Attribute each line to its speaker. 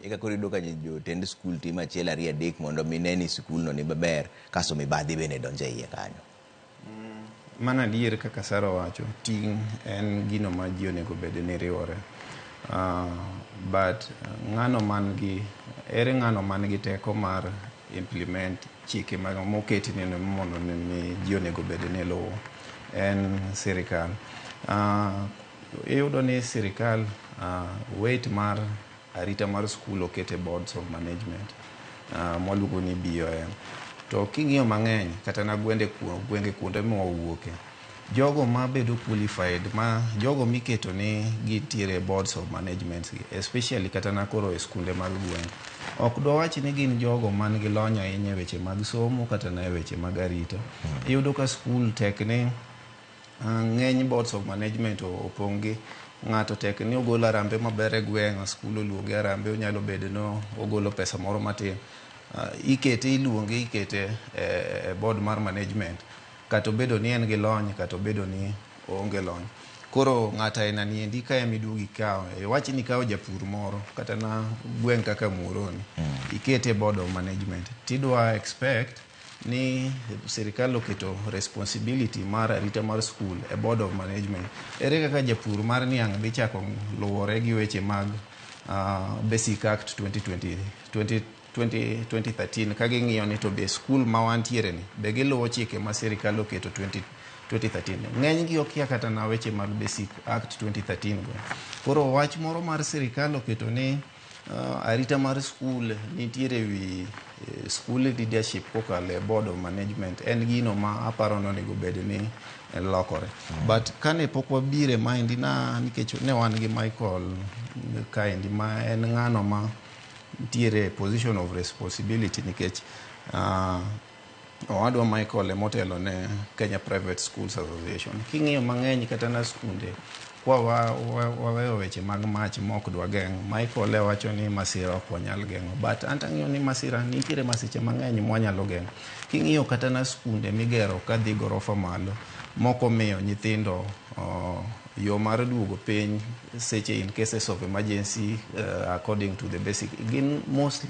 Speaker 1: Eka koro iyudo ka jotend skul timo achiel ariyo adek mondo mi ne ni skul no ni maber, kasto mibadhi bende donjo e iye kanyo.
Speaker 2: Mano adier kaka Sara owacho, ting' en gino ma ji onego bed ni riwore. But ng'ano man gi ere ng'ano man gi teko mar implement chike moketi ni mondo mi ji onego bed ni luwo en sirikal. Iyudo ni sirikal weight mar arita mar skul oket e boards of management mwaluongo ni BOM. To king'iyo mang'eny kata na gwende gwenge kuonde mwawuoke, jogo mabedo qualified ma jogo miketo ni gintiere boards of management gi, especially kata na koro e skunde mag gweng', ok dwawach ni gin jogo man gi lony ahinya e weche mag somo kata na e weche mag arita. Iyudo ka skul tek ni ng'eny boards of management opong' gi ng'ato tek ni ogolo arambe maber e gweng', skul oluonge arambe, onyalo bedo ni ogolo pesa moro matin. Ikete iluonge ikete e board mar management kata obedo ni en gi lony kata obedo ni oonge lony. Koro ng'ato aina ni endi ka ema iduogo ikawo, iwach ni ikawo japur moro kata na gweng' kaka Muhoroni, ikete e board of management tidwa expect ni sirikal oketo responsibility mar arita mar skul e board of management. Ere kaka japur mar niang' dhi chako luwore gi weche mag Basic Act 2020, 20, 20, 2013 ka ging'iyo ni to be skul ma wantiere ni be giluwo chike ma sirikal oketo 20, 2013. Ng'eny gi okia kata na weche mag Basic Act 2013 go. Koro wach moro mar sirikal oketo ni arita mar skul nitiere wi school leadership kokalo e board of management en gino ma aparo ni onego bed ni lokore. But kane pok wabire maendi na nikech ne wan gi Michael kaendi ma en ng'ano ma nitiere e position of responsibility nikech owadwa Michael emotelo ne Kenya Private Schools Association. King'iyo mang'eny kata na skunde kwa waweyo weche mag mach mok dwa geng'o, Michael e wacho ni masira ok wanyal geng'o, but an tang'iyo ni masira nitiere masiche mang'eny mwanyalo geng'o. King'iyo kata na skunde migero kadhi gorofa malo moko miyo nyithindo yo mar duogo piny seche in cases of emergency, according to the basic gin mostly